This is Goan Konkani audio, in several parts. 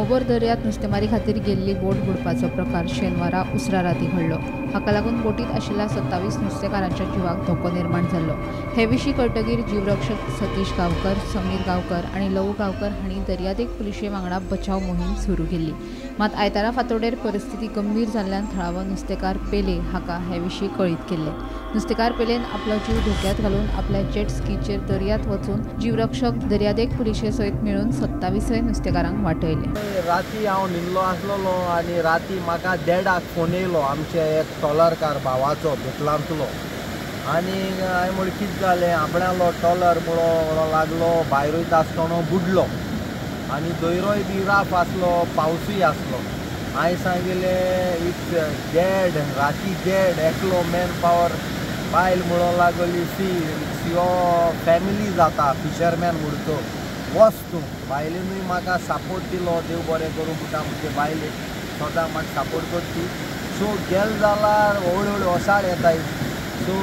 मोबोर दर्यांत नुस्तेमारी खातीर गेल्ली बोट बुडपाचो प्रकार शेनवारा उसरा राती घडलो. हाका लागून बोटीत आशिल्ल्या 27 नुस्तेकारांच्या जिवाक धोको निर्माण जाल्लो. हे विशीं कळटकीर जीवरक्षक सतीश गांवकर, समीर गांवकर आनी लवू गांवकर हांणी दर्यादेग पुलिशे वांगडा बचाव मोहीम सुरू केल्ली. मात आयतारा फांतोडेर परिस्थिती गंभीर जाल्ल्यान थळावो नुस्तेकार पेले हाका हे विशीं कळीत केल्लें. नुस्तेकार पेलेन आपलो जीव धोक्यांत घालून आपल्या जेट स्कीचेर दर्यांत वचून जीवरक्षक दर्यादेग पुलिशे सयत मेळून 27 नुस्तेकारांक वाटयले. राती हांव न्हिदलो आसलेलो आनी राती म्हाका देडाक फोन येयलो आमचे एक टॉलरकार भावाचो बेतलांतलो. आनी हांवें म्हणलें कितें जालें, आपणालो टॉलर म्हणो लागलो भायर वयता आसतना बुडलो आनी दयरोय बी राफ आसलो, पावसूय आसलो. हांवें सांगिल्लें it's dead, राती डेड, एकलो मॅन पावर बायल म्हणूंक लागली सी it's your family जाता फिशरमॅन म्हणतो वच तूं. बायलेनूय म्हाका सपोर्ट दिलो, देव बरें करूं म्हणटा म्हजे बायले सदां म्हाका सपोर्ट करती. सो गेल जाल्यार हळू हळू ओसाड येताय. सो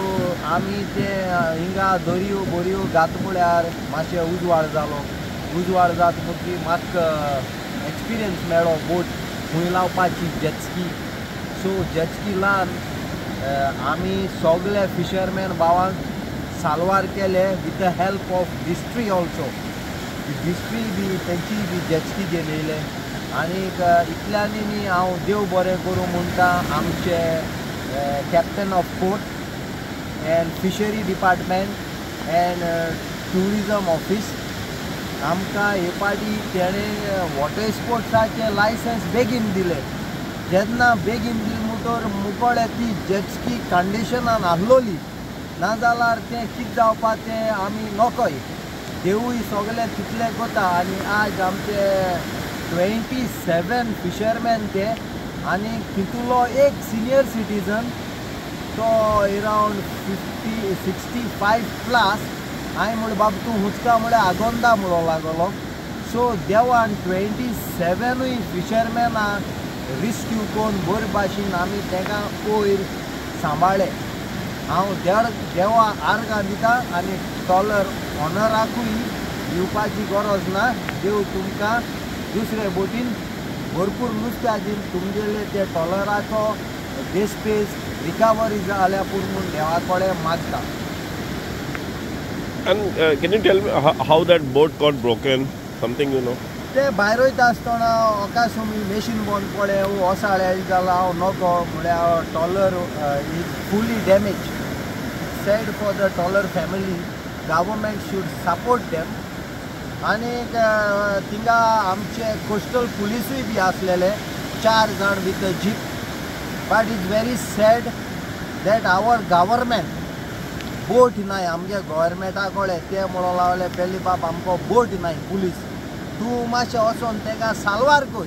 आमी ते हिंगा दर्यो बोरयो घात म्हळ्यार मातशें उजवाड जालो. उजवाड जात म्हणटकीर म्हाका एक्सपिरियन्स मेळ्ळो बोट खूंय लावपाची, जेटस्की. सो जेटस्की लावन आमी सगळे फिशरमॅन भावांक साल्वार केले with the help of district also. District बी तेंची बी जेटस्की घेवन येयले. आनीक इतल्यांनी न्ही हांव देव बरें करूं म्हणटा आमचे captain of port and fishery department and tourism office. आमकां हे पाटी तेणें वॉटर स्पोर्ट्साचें लायसन्स बेगीन दिलें. जेन्ना बेगीन दिलें म्हणटकर मुकोळे ती जेटस्की कंडिशनान आसलोली, नाजाल्यार तें कितें जावपा तें आमी नोकोय. देवूय सगळें तितलें करता. आनी आज आमचे 27 फिशरमॅन ते आनी तितूंतलो एक सिनियर सिटीजन तो एरावंड 50-65 प्लस. हांवें म्हणलें बाब तूं हुचका म्हळ्यार आगोंदा म्हणूंक लागलो. सो देवान 27 फिशरमॅनाक रिस्क्यू करून बरे भाशेन आमी ताका वयर सांबाळ्ळे. हांव देवा आर्गां दिता आनी टॉलर ऑनराकूय दिवपाची गरज ना. देव तुमकां दुसरे बोटीन भरपूर नुस्त्या दीन, तुमगेले ते टॉलराचो देस्पेस रिकवरी जाल्या पूण म्हूण देवा कडेन मागता. And can you tell me how that boat got broken? Something you know? ते भायर वयता आसतना अकासमी मेशीन बंद पडलें, ओसाळ जालां, हांव नको म्हळ्यार trawler is fully damage. Sad for the trawler family. Government should support them. आनीक थिंगा आमचे कोस्टल पुलिसूय बी आसलेले 4 जाण with a jeep. But it's very sad that our government boat नाय आमगे गव्हर्मेंटा कडेन. ते म्हणूंक लागले पेली बाब आमकां बोट नाय पुलीस, तूं मातशें वचोन ताका साल्वार कर.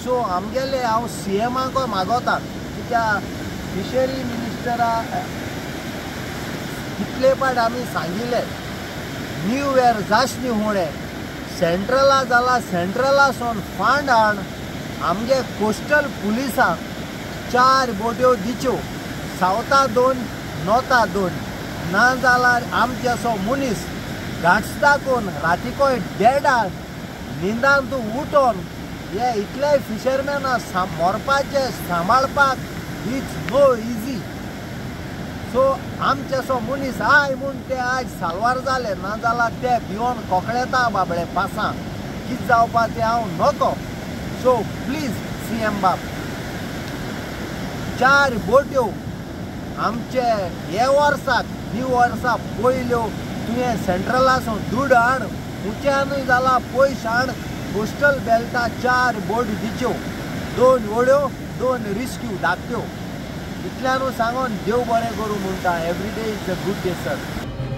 सो आमगेले हांव सी एमाकूय मागोता कित्याक फिशरी मिनिस्टरा कितले पाट आमी सांगिल्ले न्यू इयर जाशनी हुणे सेंट्रला जाला, सेंट्रलासून फंड हाड आमगे कोस्टल पुलिसांक 4 बोट्यो दिच्यो, सावथा 2 नॉर्था 2. ना जाल्यार आमचे असो मनीस गांठता कोण रातीकोय देडाक न्हिंदान तूं उठोन हे इतले फिशरमॅना मरपाचें सांबाळपाक it's no easy. सो आमचे असो मनीस I म्हूण ते आयज साल्वार जाले, ना जाल्यार ते भिवन कोकळेता बाबडे पासां कितें जावपा तें हांव नको. सो प्लीज सी एम बाब 4 बोट्यो आमचे हे वर्साक न्यू वर्सा पयल्यो तुवें सेंट्रलासून दुड हाड, उंच्यानूय जाला पयशे हाड, कोस्टल बेल्टा 4 बोट दिच्यो, 2 व्हड्यो 2 रिस्क्यू धाकट्यो. इतल्यानू सांगून देव बरें करूं म्हणटा. Every day is a good day sir.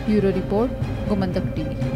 Bureau report, Gomantak TV.